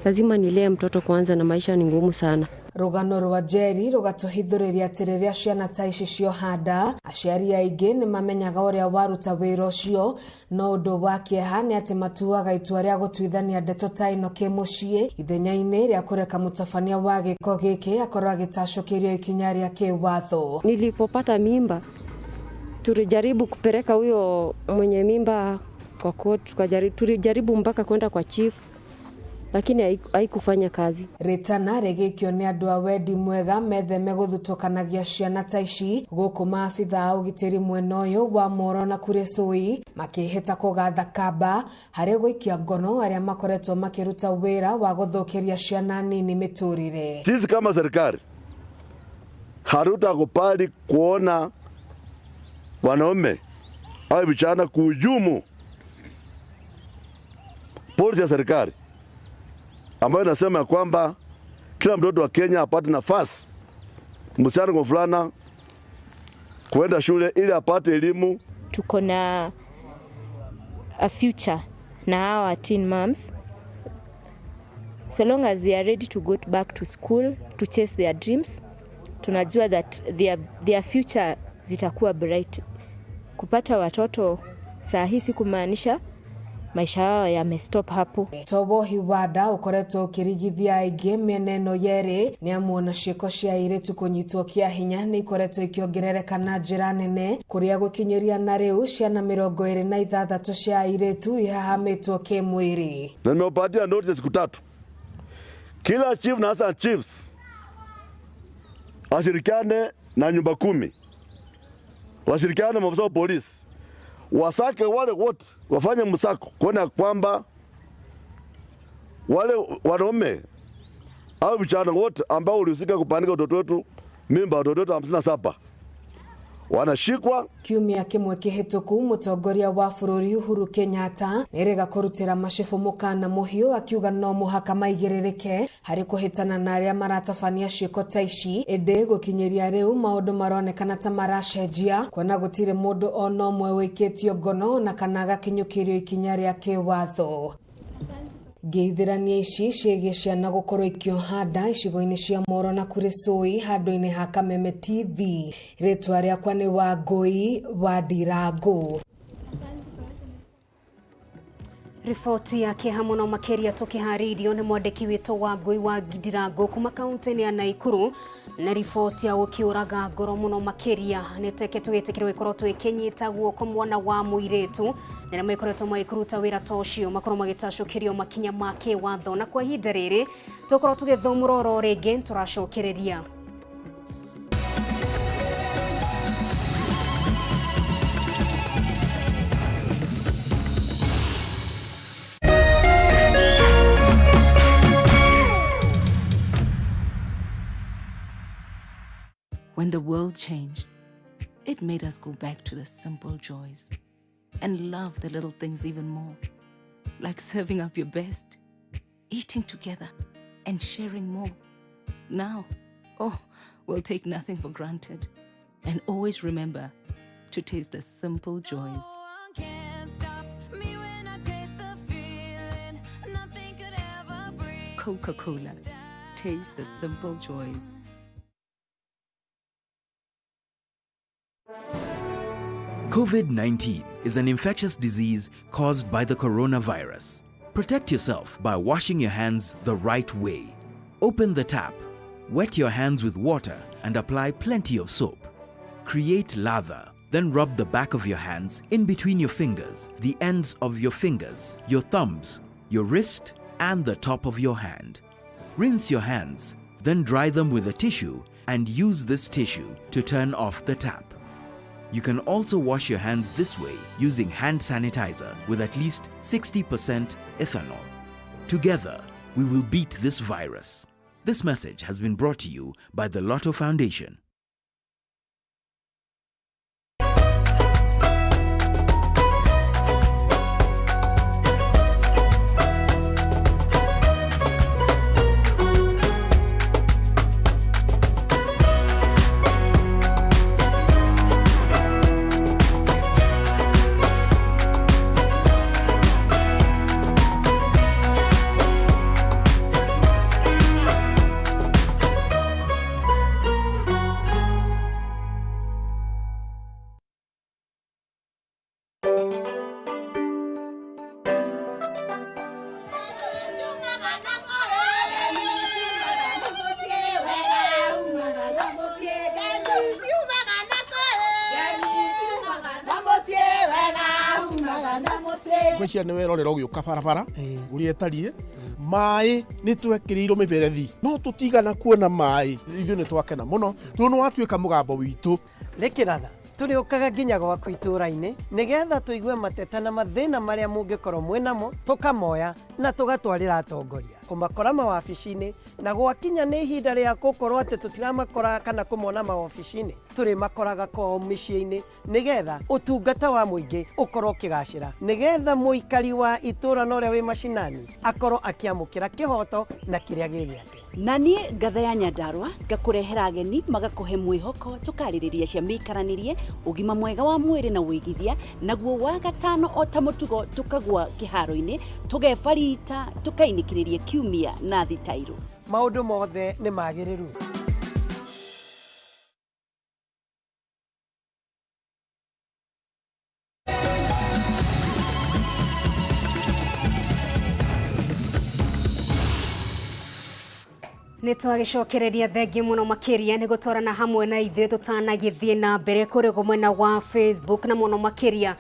Lazima nilee mtoto kwanza na maisha ni ngumu sana. Rũgano rwa Njeri rũgatũhithũrĩria atĩ rĩrĩa ciana ta ici cioha nda, aciari aingĩ nĩ mamenyaga ũrĩa waruta wĩra ũcio, no ũndũ wa kĩeha nĩ atĩ matuaga itua rĩa gũtuithania ndeto ta ĩno kĩmũciĩ ithenya-inĩ rĩa kũreka mũtabania wa gĩko gĩkĩ akorwo agĩtacũkĩrio ikinya rĩa kĩwatho. Nilipopata mimba tulijaribu kupeleka huyo mwenye mimba kwa court, tulijaribu mpaka kwenda kwa chief lakini haikufanya kazi. Ritana rĩgĩikio nĩ andũ a wendi mwega metheme gũthutũkanagia ciana ta ici gũkũ maabitha a ũgitĩri mwena ũyũ wa Moro na Kuresoi makĩhĩta kũgatha kamba harĩ gũikia ngono arĩa makoretwo makĩruta wĩra wa gũthũkĩria ciana nini mĩtũrĩre. Sisi kama serikali hatutakubali kuona wanaume au vijana kuhujumu polisi ya serikali ambayo inasema kwamba kila mtoto wa Kenya apate nafasi, msichana kwa mvulana, kuenda shule ili apate elimu. Tuko na a future na hawa teen moms, so long as they are ready to go back to school to chase their dreams, tunajua that their future zitakuwa bright. Kupata watoto saa hii si kumaanisha maisha yao yamestop hapo. Tobo Hiwanda ũkoretwo ũkĩrigithia aingĩ mĩena ĩno yerĩ nĩ amu ona ciĩko cia airĩtu kũnyitwo kĩa hinya nĩ ikoretwo ikĩongerereka na njĩra nene kũrĩa gũkinyĩria na rĩu ciana 26 cia airĩtu ihahamĩtwo kĩmwĩrĩ. Na nimewapatia notice siku 3, kila chief na hasa chiefs ashirikiane na nyumba 10, washirikiane na maafisa wa polisi, wasake wale wote, wafanye msako kuona kwamba wale wanaume au vijana wote ambao walihusika kupandika watoto wetu mimba, watoto wetu 57 wanashikwa. Kiumia kimwe kihituku mutongoria wa bururi Uhuru Kenyatta nĩerĩga kũrutĩra macibũ mũkana mũhiũ akiuga no mũhaka maigĩrĩrĩke harĩ kũhĩtana na arĩa maratabania ciĩko ta ici, ĩndĩ gũkinyĩria rĩu maũndũ maronekana ta maracenjia kuona gũtirĩ mũndũ ona ũmwe wĩkĩtio ngono na kana agakinyũkĩrio ikinya rĩa kĩwatho. Ngeithĩrania ici ciĩgiĩ ciana gũkorwo ikĩoha nda icigo-inĩ cia Moro na Kuresoi handũ-inĩ ha Kameme TV. Rĩtwa rĩakwa nĩ Wangũi wa Ndirangu. Riboti ya kĩeha mũno makĩria tũkĩharĩirio nĩ mwandĩki witũ Wangũi wa Ndirangu kuma kaunti-inĩ ya Naikuru, na riboti ya gũkĩũraga ngoro mũno makĩria nĩ teke tũgĩtĩkĩrwo gĩkorwo twĩkĩnyita guoko mwana wa mũirĩtu na arĩa makoretwo magĩkũruta wĩra ta ũcio makorwo magĩtacũkĩrio makinya ma kĩwatho, na kwa ihinda rĩrĩ tũkorwo tũgĩthomũra oro rĩngĩ tũracokereria. When the world changed, it made us go back to the simple joys and love the little things even more, like serving up your best, eating together, and sharing more. Now, we'll take nothing for granted and always remember to taste the simple joys. No one can stop me when I taste the feeling. Nothing could ever bring Coca-Cola. Taste the simple joys. COVID-19 is an infectious disease caused by the coronavirus. Protect yourself by washing your hands the right way. Open the tap, wet your hands with water and apply plenty of soap. Create lather, then rub the back of your hands in between your fingers, the ends of your fingers, your thumbs, your wrist, and the top of your hand. Rinse your hands, then dry them with a tissue and use this tissue to turn off the tap. You can also wash your hands this way using hand sanitizer with at least 60% ethanol. Together, we will beat this virus. This message has been brought to you by the Lotto Foundation. Ngwĩciria nĩ werorera ũgĩũka barabara ũrĩa ĩtariĩ. Maĩ nĩ twekĩrĩirwo mĩberethi no tũtigana kuona maĩ. Ithuĩ nĩ twakena mũno tondũ nĩ watuĩka mũgambo witũ. Rĩkĩratha tũrĩũkaga nginya gwaku itũũra-inĩ nĩgetha tũigue mateta na mathĩna marĩa mũngĩkorwo mwĩ namo, tũkamoya na tũgatwarĩra atongoria kũmakora mawabici-inĩ, na gwakinya nĩ ihinda rĩa gũkorwo atĩ tũtiramakora kana kũmona mawabici-inĩ, tũrĩmakoraga kwao mĩciĩ-inĩ nĩgetha ũtungata wa mũingĩ ũkorwo ũkĩgacĩra, nĩgetha mũikari wa itũũra na ũrĩa wĩ macinani akorwo akĩamũkĩra kĩhoto na kĩrĩa gĩ gĩake. Na niĩ ngatha ya Nyandarũa ngakũrehera ageni magakũhe mwĩhoko, tũkarĩrĩria cia mĩikaranĩrie, ũgima mwega wa mwĩrĩ na ũigithia, naguo wa gatano o ta mũtugo tũkagwa kĩharo-inĩ, tũgebarita, tũkainĩkĩrĩria kiumia na thitairũ. Maũndũ mothe nĩ magĩrĩru. Nĩ twagĩcokereria thengi mũno makĩria nĩ gũtwarana hamwe na ithuĩ tũtanagĩthiĩ na mbere kũrĩ mwena wa Facebook na mũno makĩria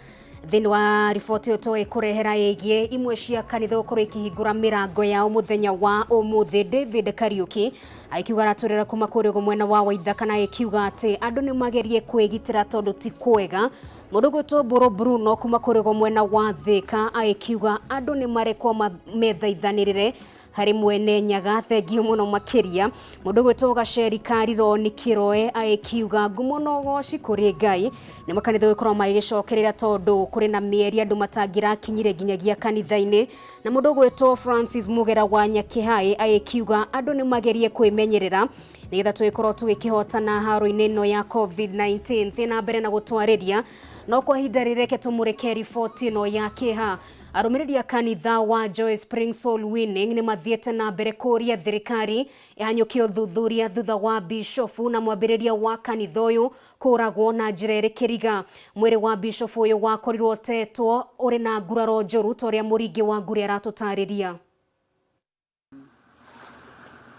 thĩinĩ wa riboti ĩyo tũgĩkũrehera ĩgiĩ imwe cia kanitha gũkorwo ikĩhingũra mĩrango yao mũthenya wa ũmũthĩ. David Kariuki agĩkiuga aratũrĩra kuma kũrĩa mwena wa Waithaka na agĩkiuga atĩ andũ nĩ magerie kwĩgitĩra tondũ ti kwega. Mũndũ gwĩtwo Mbũrũ Bruno kuma kũrĩa mwena wa Thĩka agĩkiuga andũ nĩ marekwo methaithanĩrĩre harĩ mwene Nyaga, thengio mũno makĩria. Mũndũ gwĩtwo Gaceri Karironi Kĩroe agĩkiuga ngumo na ũgoci kũrĩ Ngai nĩ makanitha gũkorwo magĩgĩcokerera tondũ kũrĩ na mĩeri andũ matangĩrakinyire nginyagia kanitha-inĩ. Na mũndũ gwĩtwo Francis Mugera wa Nyakĩhaĩ agĩkiuga andũ nĩ magerie kwĩmenyerera nĩgetha tũgĩkorwo tũgĩkĩhotana haro-inĩ ĩno ya COVID-19. Thiĩ na mbere na gũtwarĩria no kwa ihinda rĩreke tũmũrĩke riboti ĩno ya kĩeha. Arũmĩrĩri a kanitha wa Joy Spring Soul Winning nĩ mathiĩte na mbere kũũria thirikari ĩhanyũkie ũthuthuria thutha wa bishofu na mwambĩrĩria wa kanitha ũyũ kũragwo na njĩra ĩrĩ kĩriga. Mwĩrĩ wa bishofu ũyũ wakorirwo ũtetwo ũrĩ na nguraro njũru ta ũrĩa Mũringi wa Ngure aratũtarĩria.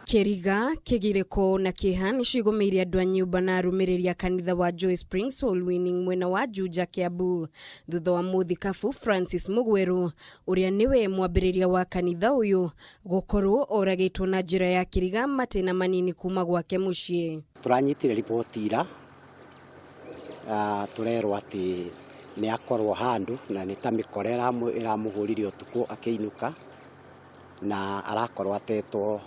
Kĩriga, kĩgirĩko na kĩeha nĩcio igũmĩire andũ a nyũmba na arũmĩrĩri a kanitha wa Joy Spring Soul Winning mwena wa Juja, Kiambu, thutha wa mũthikabu Francis Mugweru ũrĩa nĩwe mwambĩrĩria wa kanitha ũyũ gũkorwo oragĩtwo na njĩra ya kĩriga matĩna manini kuma gwake mũciĩ. Tũranyitire riboti ira, tũrerwo atĩ nĩ akorwo handũ na nĩ ta mĩkora ĩramũhũrire ũtukũ akĩinũka na arakorwo atetwo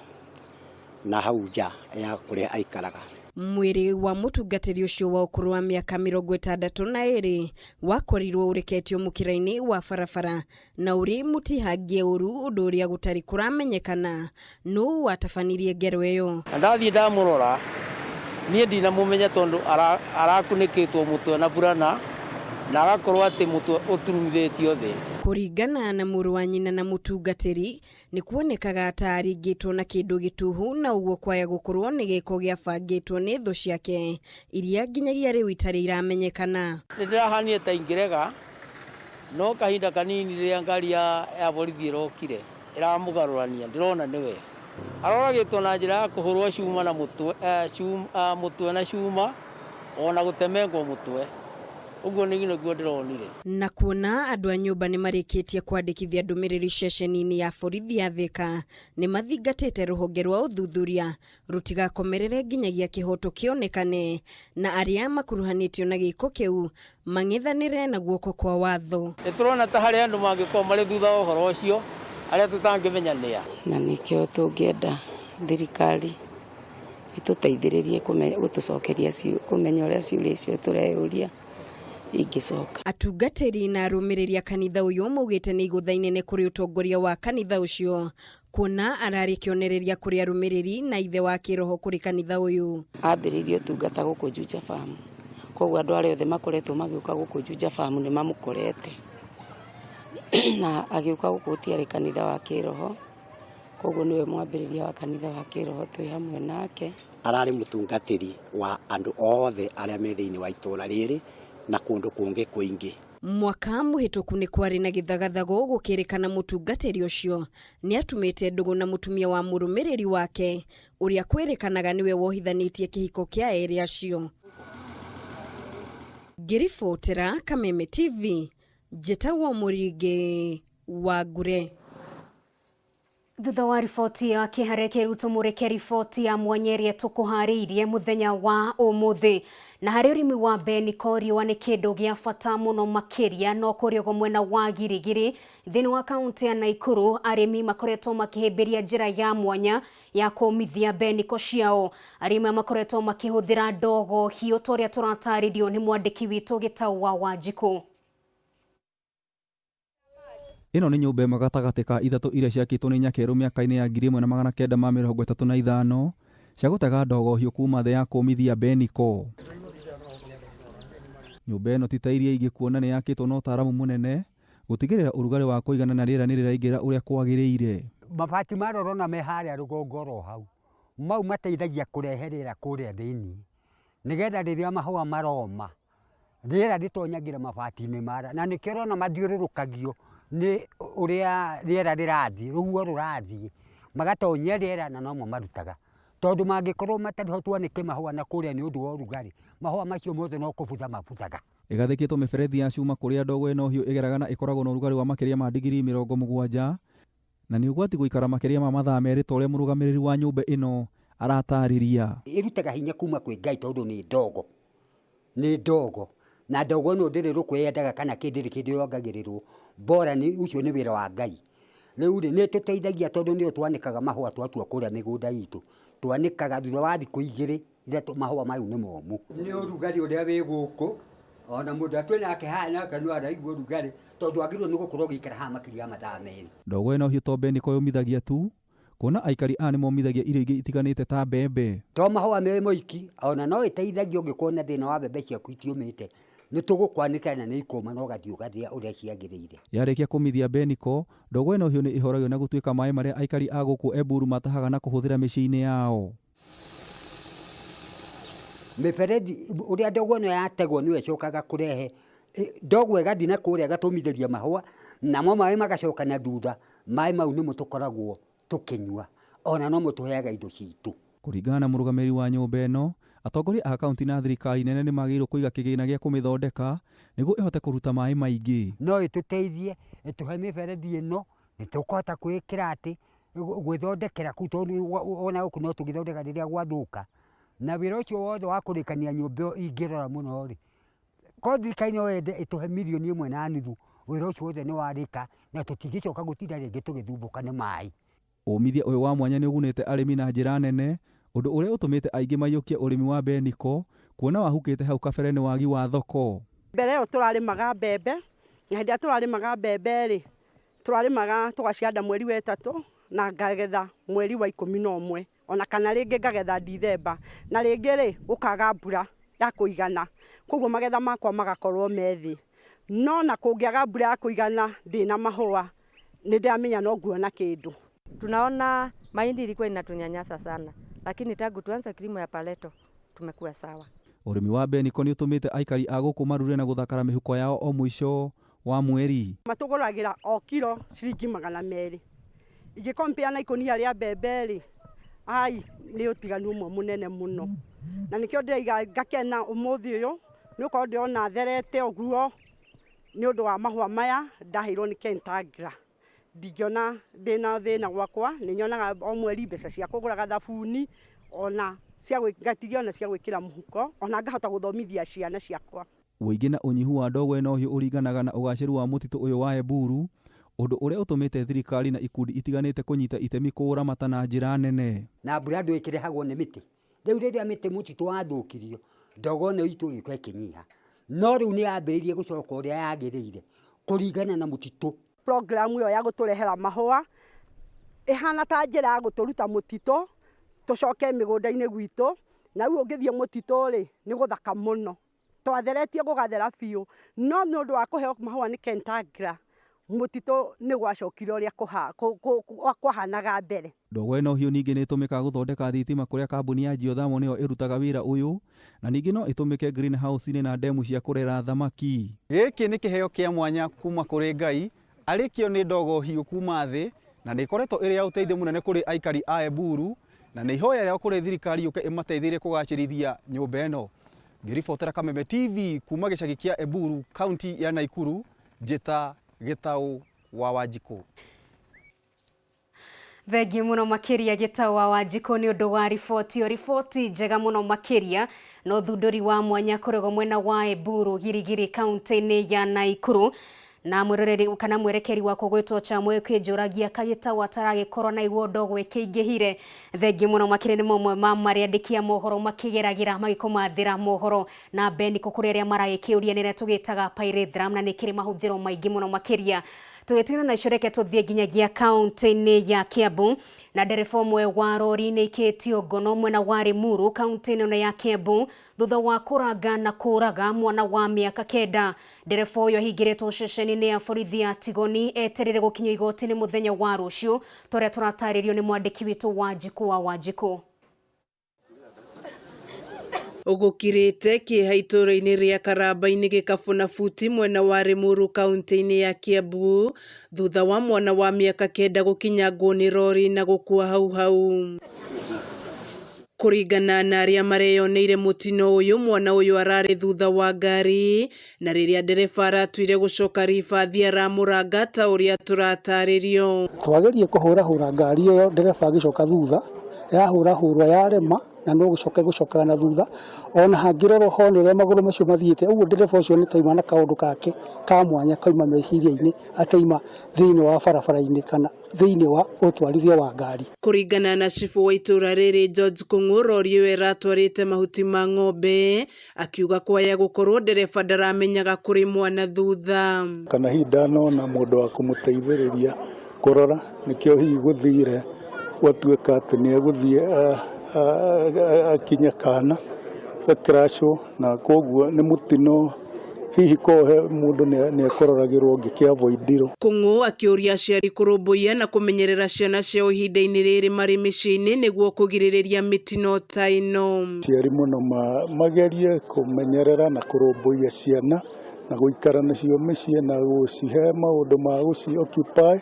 na hau nja ya kũrĩa aikaraga. Mwĩrĩ wa mũtungatĩri ũcio wa ũkũrũ wa mĩaka 62 wakorirwo ũreketio mũkĩra-inĩ wa barabara na ũrĩ mũtihangie ũru, ũndũ ũrĩa gũtarĩ kũramenyekana nũ watabanirie ngero ĩyo. Na ndathiĩ ndamũrora niĩ ndinamũmenya tondũ arakunĩkĩtwo mũtwe na burana na agakorwo atĩ mũtwe ũturumithĩtio thĩ. Kũringana na mũrũ wa nyina na mũtungatĩri, nĩ kuonekaga ta aringĩtwo na kĩndũ gĩtuhu na ũguo kwaya gũkorwo nĩ gĩko gĩabangĩtwo nĩ thũ ciake iria nginyagia rĩu itarĩ iramenyekana. Nĩ ndĩrahanire ta ingĩrega no kahinda kanini rĩrĩa ngari ya borithi ĩrokire ĩramũgarũrania ndĩrona nĩwe. Aroragĩtwo na njĩra ya kũhũrwo cuma na mũtwe, mũtwe na cuma ona gũtemengwo mũtwe. Ũguo nĩguo ndĩronire. Na kuona andũ a nyũmba nĩ marĩkĩtie kwandĩkithia ndũmĩrĩri ceceni-inĩ ya borithi ya Thĩka, nĩ mathingatĩte rũhonge rwa ũthuthuria rũtigakomerere nginyagia kĩhoto kĩonekane na arĩa makuruhanĩtio na gĩko kĩu mang'ethanĩre na guoko kwa watho. Nĩ tũrona ta harĩ andũ mangĩkorwo marĩ thutha wa ũhoro ũcio arĩa tũtangĩmenya nĩa. Na nĩkĩo tũngĩenda thirikari ĩtũteithĩrĩrie gũtũcokeria kũmenya ũrĩa ciũria icio tũreyũria ingĩcoka. Atungatĩri na arũmĩrĩri a kanitha ũyũ maugĩte nĩ igũtha inene kũrĩ ũtongoria wa kanitha ũcio kuona ararĩ kĩonereria kũrĩ arũmĩrĩri na ithe wa kĩroho kũrĩ kanitha ũyũ. Ambĩrĩirie ũtungata gũkũ Juja Farm, koguo andũ arĩa othe makoretwo magĩũka gũkũ Juja Farm nĩ mamũkorete. Na agĩũka gũkũ gũtiarĩ kanitha wa kĩroho, koguo nĩwe mwambĩrĩria wa kanitha wa kĩroho twĩ hamwe nake. Ararĩ mũtungatĩri wa andũ othe arĩa me thĩinĩ wa itũũra rĩrĩ na kũndũ kũngĩ kũingĩ. Mwaka mũhĩtũku nĩ kwarĩ na gĩthagathago gũkĩrĩkana mũtungatĩri ũcio nĩ atumĩte ndũgũ na mũtumia wa mũrũmĩrĩri wake ũrĩa kwĩrĩkanaga nĩwe wohithanĩtie kĩhiko kĩa erĩ acio. Ngĩribotera Kameme TV Njĩtagwo Mũringĩ wa Ngure. Thutha wa riboti ya kĩeha reke tũmũrĩke riboti ya mwanya ĩrĩa tũkũharĩirie mũthenya wa ũmũthĩ. Na harĩ ũrĩmi wa mbeniko, riũa nĩ kĩndũ gĩa bata mũno makĩria, no kũrĩa ũguo mwena wa Girigiri thĩinĩ wa kaunti ya Naikuru, arĩmi makoretwo makĩhĩmbĩria njĩra ya mwanya ya kũmithia mbeniko ciao. Arĩmi aya makoretwo makĩhũthĩra ndogo hiũ ta ũrĩa tũratarĩrio nĩ mwandĩki witũ Gĩtau wa Wanjikũ. Ĩno nĩ nyũmba ĩmwe gatagatĩ ka ithatũ iria ciakĩtwo nĩ Nyakerũ mĩaka-inĩ ya 1935 cia gũtega ndogo hiũ kuma thĩ ya kũmithia mbeniko. Nyũmba ĩno ti ta iria ingĩ kuona nĩ yakĩtwo na ũtaaramu mũnene gũtigĩrĩra ũrugarĩ wa kũigana na rĩera nĩ rĩraingĩra ũrĩa kwagĩrĩire. Mabati marĩa ũrona me harĩa rũgongo oro hau, mau mateithagia kũrehe rĩera kũrĩa thĩinĩ, nĩgetha rĩrĩa mahũa maroma, rĩera rĩtonyagĩra mabati-inĩ mara, na nĩkĩo ũrona mathiũrũrũkagio nĩ ũrĩa rĩera rĩrathiĩ, rũhuho rũrathiĩ, magatonyia rĩera na nomo marutaga. Tondũ mangĩkorwo matarĩ ho twanĩke mahũa na kũrĩa nĩ ũndũ wa ũrugarĩ, mahũa macio mothe no kũbutha mabuthaga. Ĩgathĩkĩtwo mĩberethi ya cuma kũrĩa ndogo ĩno hiũ ĩgeraga na ĩkoragwo na ũrugarĩ wa makĩria ma digirii 70, na nĩ ũgwati gũikara makĩria ma mathaa 2 ta ũrĩa mũrũgamĩrĩri wa nyũmba ĩno aratarĩria. Ĩrutaga hinya kuma kwĩ Ngai tondũ nĩ ndogo, nĩ ndogo, na ndogo ĩno ndĩrĩ rũkũ yendaga kana kĩndĩ kĩndĩ yongagĩrĩrwo, bora nĩ ũcio nĩ wĩra wa Ngai. Rĩu rĩ, nĩ ĩtũteithagia tondũ nĩyo twanĩkaga mahũa twatua kũrĩa mĩgũnda itũ, twanĩkaga thutha wa thikũ 2 3 mahũa mau nĩ momũ. Nĩ ũrugarĩ ũrĩa wĩ gũkũ, ona mũndũ atwĩ nake haha nake no araigua ũrugarĩ tondũ agĩrĩirwo nĩ gũkorwo ũgĩikara haha makĩria ya mathaa 2. Ndogo ĩno hiũ to mbeniko yũmithagia tu, kuona aikari aya nĩmomithagia irio ingĩ itiganĩte ta mbembe. To mahũa me moiki, ona no ĩteithagia ũngĩkorwo na thĩna wa mbembe ciaku itiũmĩte, nĩ tũgũkwanĩkĩra na nĩ ikũma na ũgathiĩ ũgathĩa ũrĩa ciagĩrĩire. Yarĩkia kũmithia mbeniko, ndogo ĩno hiũ nĩ ĩhoragio na gũtuĩka maĩ marĩa aikari a gũkũ Eburu matahaga na kũhũthĩra mĩciĩ-inĩ yao. Mĩberethi ũrĩa ndogo ĩno yategwo nĩyo ĩcokaga kũrehe ndogo ĩgathiĩ na kũrĩa ĩgatũmithĩria mahũa, namo maĩ magacoka na thutha, maĩ mau nĩmo tũkoragwo tũkĩnyua, ona nomo tũheaga indo citũ. Kũringana na mũrũgamĩrĩri wa nyũmba ĩno, atongoria a kaunti na thirikari nene nĩ magĩrĩirwo kũiga kĩgĩna gĩa kũmĩthondeka nĩguo ĩhote kũruta maĩ maingĩ. No ĩtũteithie, ĩtũhe mĩberethi ĩno, nĩ tũkũhota kwĩkĩra atĩ, gwĩthondekera kũu tondũ ona gũkũ no tũgĩthondeka rĩrĩa gwathũka. Na wĩra ũcio wothe wa kũrĩkania nyũmba ĩyo ingĩrora mũno rĩ, korwo thirikari no yende ĩtũhe mirioni 1.5, wĩra ũcio wothe nĩ warĩka na tũtingĩcoka gũtinda rĩngĩ tũgĩthumbũka nĩ maĩ. Ũmithia ũyũ wa mwanya nĩ ũgunĩte arĩmi na njĩra nene, ũndũ ũrĩa ũtũmĩte aingĩ maiyũkie ũrĩmi wa mbeniko, kuona wahukĩte hau kabere nĩ wagi wa thoko. Mbere ĩyo tũrarĩmaga mbembe, na hĩndĩ ĩrĩa tũrarĩmaga mbembe rĩ, tũrarĩmaga tũgacihanda mweri wa 3 na ngagetha mweri wa 11, ona kana rĩngĩ ngagetha Dithemba, na rĩngĩ rĩ, gũkaga mbura ya kũigana, koguo magetha makwa magakorwo me thĩ. No na kũngĩaga mbura ya kũigana ndĩna mahũa, nĩ ndĩramenya no nguona kĩndũ. Tunaona mahindi ilikuwa inatunyanyasa sana, lakini tangu tuanze kilimo ya paleto tumekuwa sawa. Ũrĩmi wa mbeniko nĩ ũtũmĩte aikari a gũkũ marure na gũthakara mĩhuko yao o mũico wa mweri. Matũgũragĩra o kiro ciringi 200. Ingĩkompea na ikũnia rĩa mbembe rĩ, ai nĩ ũtiganu ũmwe mũnene mũno. Na nĩkĩo ndĩraiga ngakena ũmũthĩ ũyũ, nĩ ũkorwo ndĩrona therete ũguo nĩ ũndũ wa mahũa maya ndaheirwo nĩ Kentangra. Ndingĩona ndĩna thĩna gwakwa, nĩ nyonaga o mweri mbeca cia kũgũra gathabuni, ona cia ngatigia ona cia gwĩkĩra mũhuko, ona ngahota gũthomithia ciana ciakwa. Ũingĩ na ũnyihu wa ndogo ĩno hiũ ũringanaga na ũgacĩru wa mũtitũ ũyũ wa Eburu, ũndũ ũrĩa ũtũmĩte thirikari na ikundi itiganĩte kũnyita itemi kũũramata na njĩra nene. Na mbura ndũ ĩkĩrehagwo nĩ mĩtĩ. Rĩu rĩrĩa mĩtĩ mũtitũ wathũkirio, ndogo ĩno itũ ĩgĩũka ĩkĩnyiha. No rĩu nĩ yambĩrĩirie gũcoka ũrĩa yagĩrĩire kũringana na mũtitũ. Programu ĩyo ya gũtũrehera mahũa ĩhana ta njĩra ya gũtũruta mũtitũ tũcoke mĩgũnda-inĩ gwitũ, na rĩu ũngĩthiĩ mũtitũ rĩ, nĩ gũthaka mũno. Twatheretie gũgathera biũ, no nĩ ũndũ wa kũheo mahũa nĩ Kentangra, mũtitũ nĩ gwacokire ũrĩa kwahanaga mbere. Ndogo ĩno hiũ ningĩ nĩ ĩtũmĩkaga gũthondeka thitima kũrĩa kambuni ya Geothermal nĩyo ĩrutaga wĩra ũyũ, na ningĩ no ĩtũmĩke greenhouse-inĩ na ndemu cia kũrera thamaki. Gĩkĩ nĩ kĩheo kĩa mwanya kuma kũrĩ Ngai, arĩkĩo nĩ ndogo hiũ kuma thĩ, na nĩ ĩkoretwo ĩrĩ ya ũteithio mũnene kũrĩ aikari a Eburu, na nĩ ihoya rĩao kũrĩ thirikari yũke ĩmateithĩrĩrie kũgacĩrithia nyũmba ĩno. Ngĩribotera Kameme TV kuma gĩcagi kĩa Eburu, kaunti ya Naikuru, Njĩta Gĩtaũ wa Wanjikũ. Thengiũ mũno makĩria Gĩtaũ wa Wanjikũ nĩ ũndũ wa riboti ĩyo, riboti njega mũno makĩria na ũthundũri wa mwanya kũrĩgwo mwena wa Eburu Girigiri kaunti-inĩ ya Naikuru. Na mwĩroreri kana mwerekeri wakwa gwĩtwo Chamwe kĩnjũragia kagĩtaũ ataragĩkorwo na igua ndogo ĩkĩingĩhire. Thengiũ mũno makĩria nĩ mamwe ma marĩa andĩki a mohoro makĩgeragĩra magĩkũmathĩra mohoro na Beniko kũrĩ arĩa maragĩkĩũria nĩ ĩrĩa tũgĩtaga pyrethrum na nĩ kĩrĩ mahũthĩro maingĩ mũno makĩria. Tũgĩtigana na icio reke tũthiĩ nginyagia kaunti-inĩ ya Kiambu na ndereba ũmwe wa rori nĩ ikĩtio ngono mwena wa Limuru kaunti-inĩ ĩno ya Kiambu thutha wa kũranga na kũraga mwana wa mĩaka 9. Ndereba ũyũ ahingĩrĩtwo ceceni-inĩ ya borithi ya Tigoni etereire gũkinyio igoti-inĩ mũthenya wa rũciũ, tũrĩa tũratarĩrio nĩ mwandĩki witũ Wanjikũ wa Wanjikũ. Gũkirĩte kĩeha itũũra-inĩ rĩa Karamba-inĩ gĩkabũ na buti mwena wa Limuru kaunti-inĩ ya Kiambu thutha wa mwana wa mĩaka 9 gũkinyangwo nĩ rori na gũkua hau hau. Kũringana na arĩa mareyoneire mũtino ũyũ, mwana ũyũ ararĩ thutha wa ngari na rĩrĩa ndereba aratuire gũcoka ribathi aramũranga ta ũrĩa tũratarĩrio. Twagerie kũhũrahũra ngari ĩyo ndereba agĩcoka thutha, yahũrahũrwo yarema na no gũcoka gũcokaga na thutha ona hangĩrorwo hone ũrĩa magũrũ macio mathiĩte ũguo ndereba ũcio nĩ taima na kaũndũ kake ka mwanya kauma meciria-inĩ ataima thĩinĩ wa barabara-inĩ kana thĩinĩ wa ũtwarithia wa ngari. Kũringana na cibũ wa itũũra rĩrĩ George Kung'u, rori ĩyo ĩratwarĩte mahuti ma ng'ombe, akiuga kwaya gũkorwo ndereba ndaramenyaga kũrĩ mwana thutha. Kana hihi ndanona mũndũ wa kũmũteithĩrĩria kũrora nĩkĩo hihi gũthire gwatuĩka atĩ nĩ egũthiĩ akinye kana gakiracwo na koguo nĩ mũtino hihi kohe mũndũ nĩ ekũroragĩrwo ngĩkĩavoidirwo. Kung'u akĩũria aciari kũrũmbũiya na kũmenyerera ciana ciao ihinda-inĩ rĩrĩ marĩ mĩciĩ-inĩ nĩguo kũgirĩrĩria mĩtino ta ĩno. Aciari mũno magerie kũmenyerera na kũrũmbũiya ciana na gũikara nacio mĩciĩ na gũcihe maũndũ ma gũci occupy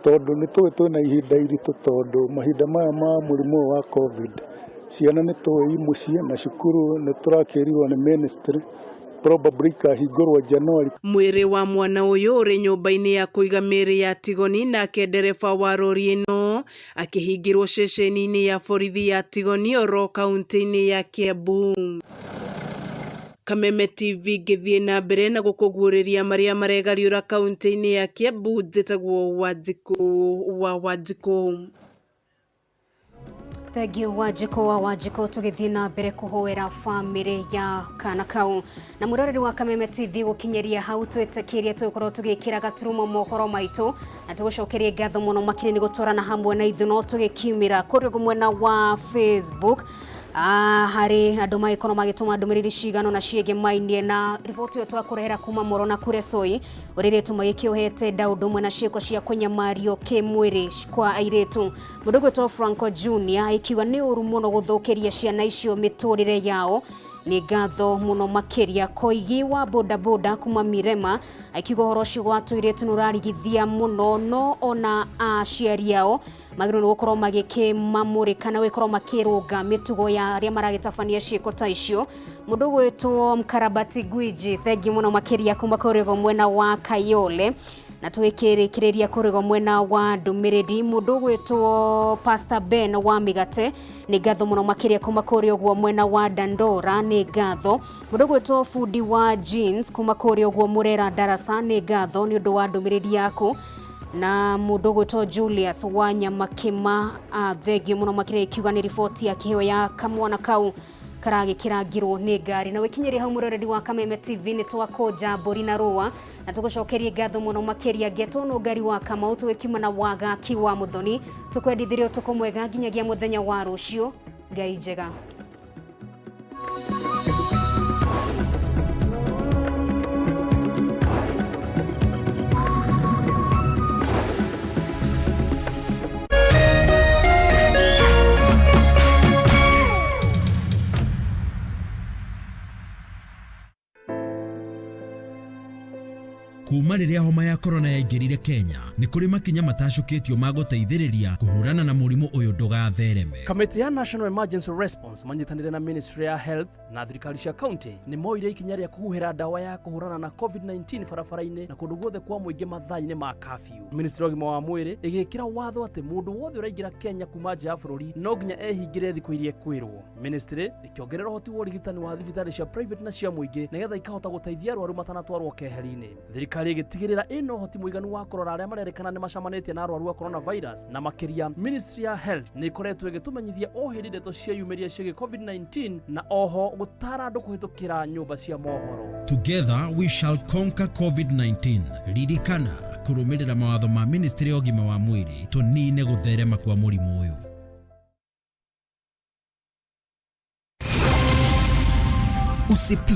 tondũ nĩ tũĩ twĩna ihinda iritũ tondũ mahinda maya ma mũrimũ ũyũ wa COVID ciana nĩ tũĩ i mũciĩ na cukuru nĩ tũrakĩrirwo nĩ ministry probably ikahingũrwo January. Mwĩrĩ wa mwana ũyũ ũrĩ nyũmba-inĩ ya kũiga mĩĩrĩ ya Tigoni nake ndereba wa rori ĩno akĩhingĩrwo ceceni-inĩ ya borithi ya Tigoni oro kaunti-inĩ ya Kiambu. Kameme TV ngĩthiĩ na mbere na gũkũguũrĩria marĩa maregariũra kaunti-inĩ ya Kiambu, njĩtagwo Wanjikũ wa Wanjikũ. Thengiũ Wanjikũ wa Wanjikũ, tũgĩthiĩ na mbere kũhoera bamĩrĩ ya kana kau. Na mwĩroreri wa Kameme TV gũkinyĩria hau twĩtĩkĩrie tũgĩkorwo tũgĩkĩra gaturumo mohoro maitũ na tũgũcokerie ngatho mũno makĩria nĩ gũtwarana hamwe na ithuĩ no tũgĩkiumĩra kũrĩa mwena wa Facebook. Harĩ andũ magĩkorwo magĩtũma ndũmĩrĩri cigana na ciĩgemainie na riboti ĩyo twakũrehera kuma Moro na Kuresoi ũrĩa airĩtu magĩkĩohete nda ũndũ ũmwe na ciĩko cia kũnyamario kĩmwĩrĩ kwa airĩtu. Mũndũ ũgwĩtwo Franco Junior akiuga nĩ ũru mũno gũthũkĩria ciana icio mĩtũrĩre yao. Nĩ ngatho mũno makĩria. Koigi wa bodaboda kuma Mirema akiuga ũhoro ũcio wa tũirĩtu nĩ ũrarigithia mũno no ona aciari ao magĩrĩirwo nĩ gũkorwo magĩkĩmamũrĩka na gũgĩkorwo makĩrũnga mĩtugo ya arĩa maragĩtabania ciĩko ta icio. Mũndũ ũgwĩtwo Mkarabati Gwiji, thengiũ mũno makĩria kuma kũrĩa mwena wa Kayole. Na tũgĩkĩrĩkĩrĩria kũrĩa mwena wa ndũmĩrĩri, mũndũ ũgwĩtwo Pastor Ben wa Mĩgate, nĩ ngatho mũno makĩria kuma kũrĩa ũguo mwena wa Dandora, nĩ ngatho. Mũndũ ũgwĩtwo Fundi wa Jeans kuma kũrĩa ũguo Mũrera Darasa, nĩ ngatho nĩ ũndũ wa ndũmĩrĩri yaku. Na mũndũ ũgwĩtwo Julius wa Nyamakĩma, thengiũ mũno makĩria ikiuga nĩ riboti ya kĩheo ya kamwana kau karagĩkĩrangirwo nĩ ngari. Na wĩkinyĩrie hau mwĩroreri wa Kameme TV nĩ twakũnja mbũri na rũa na tũgũcokerie ngatho mũno makĩria ngetwo no ngari wa Kamau tũgĩkiuma na wagaki wa Mũthoni. Tũkwendithirie ũtukũ mwega nginyagia mũthenya wa rũciũ. Ngai njega. Kuma rĩrĩa homa ya korona yaingĩrire Kenya, nĩ kũrĩ makinya matacũkĩtio ma gũteithĩrĩria kũhũrana na mũrimũ ũyũ ndũgathereme. Kamĩtĩ ya National Emergency Response manyitanĩire na Ministry ya Health na thirikari cia county nĩ moire ikinya rĩa kũhuhĩra ndawa ya kũhũrana na COVID-19 barabara-inĩ na kũndũ guothe kwa mũingĩ mathaa-inĩ ma curfew. Ministry ya ũgima wa mwĩrĩ ĩgĩkĩra watho atĩ mũndũ wothe ũraingĩra Kenya kuma nja ya bũrũri no nginya ehingĩre thikũ iria ekwĩrwo. Ministry ĩkĩongerera ũhoti wa ũrigitani wa thibitarĩ cia private na cia mũingĩ nĩgetha ikahota gũteithia arwaru matanatwarwo keheri-inĩ. Thirikari ĩgĩtigĩrĩra ĩna ũhoti mũiganu wa kũrora arĩa marerĩkana nĩ macamanĩtie na arwaru a coronavirus, na makĩria Ministry ya Health nĩ ĩkoretwo ĩgĩtũmenyithia o hĩndĩ ndeto cieyumĩria ciĩgiĩ COVID-19 na oho gũtara andũ kũhĩtũkĩra nyũmba cia mohoro. Together we shall conquer COVID-19. Ririkana kũrũmĩrĩra mawatho ma Ministry ya ũgima wa mwĩrĩ tũnine gũtherema kwa mũrimũ ũyũ. Usipi